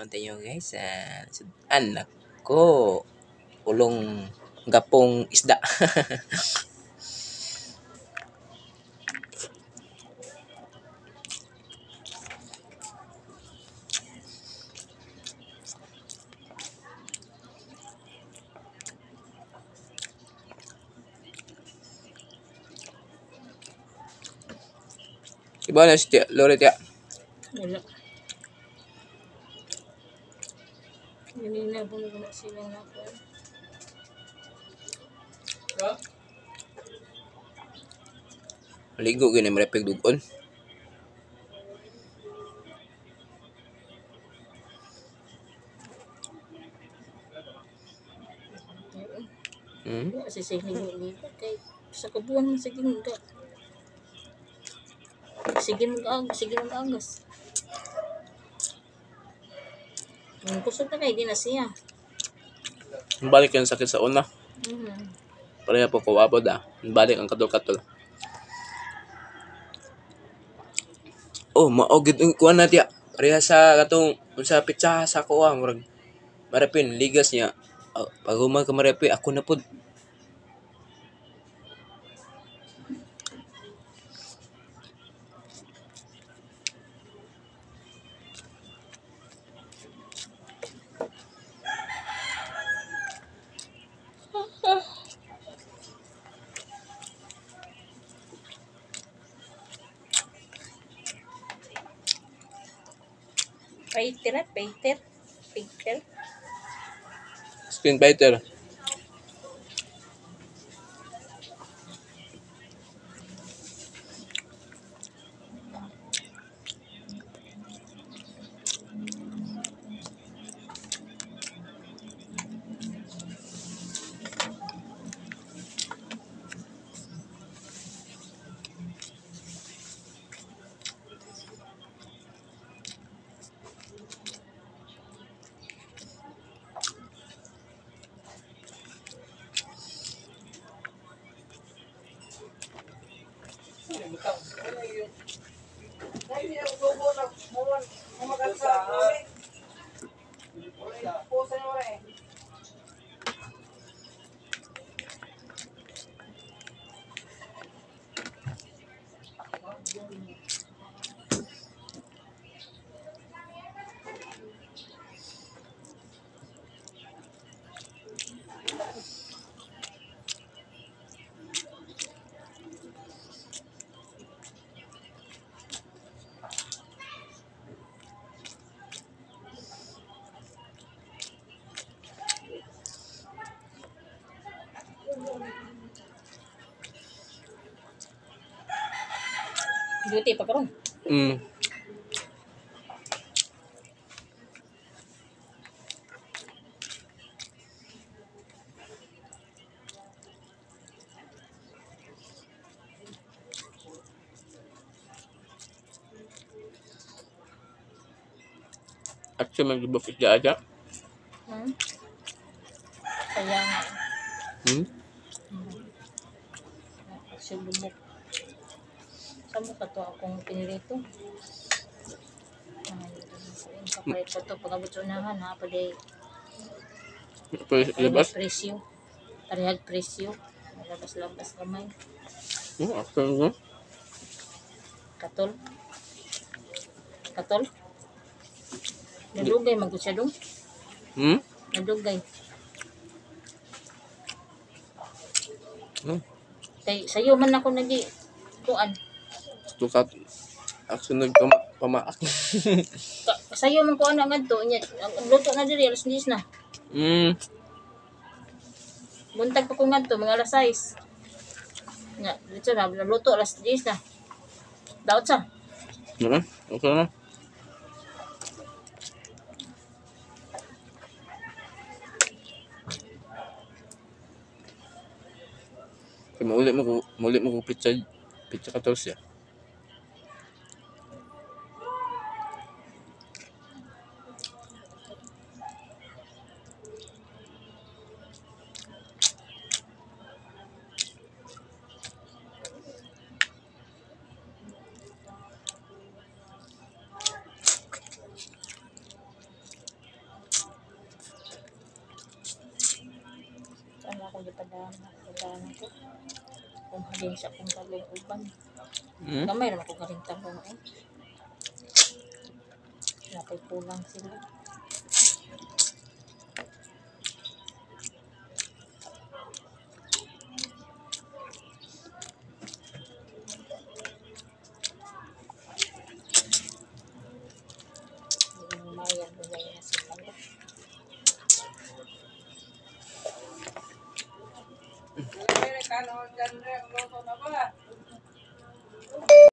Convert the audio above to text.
Tayo guys, anak ko ulong gapong isda. Iba na si Tia, Lore Tia. Wala. Ganina bumugna sila na ako. Maligo gini marepig dugon. Hmm? Wala si sige kay sa kabuan man sige ga. Sige mag sige mag-agas. Ang kusog na kay di na siya. Balik yung sakit sa una. Pareha po ko abod ah. Balik ang katol-katol. Oh, mao gid ang kuan na tiya. Pareha sa katong unsa pitsaha sa ako ah, murag marapin ligas niya. Oh, pag human ka marapi, ako na pud. Fighter ah, fighter. Fighter. Screen fighter. Duty pa karon. Actually, maglubok isda aja. Kaya nga. Sibubok. Saan mo ka to akong pinirito? Ay, kapalit ko to. Pag-abot sa unahan ha, pwede Labas? parehag presyo. Parehag presyo. Labas-labas kamay. Actually, no? Katol. Katol. Nadugay man gud siya dong. Nadugay. Kay sayo man ako nagi kuan. Tukat. Actually, nagpamaak. Sayo man ko ana ngadto nya ang luto na diri alas 10 na. Buntag pa ko ngadto mga alas 6. Nya dito na luto alas 10 na. Daot sa. Diba? Okay na. Kaya maulit mo ko pizza, pizza 14 ya. Gana ko. Kung halin sa akong talong uban. Gamay naman ko galing talong eh. Napay kulang sila. Maya, na sila.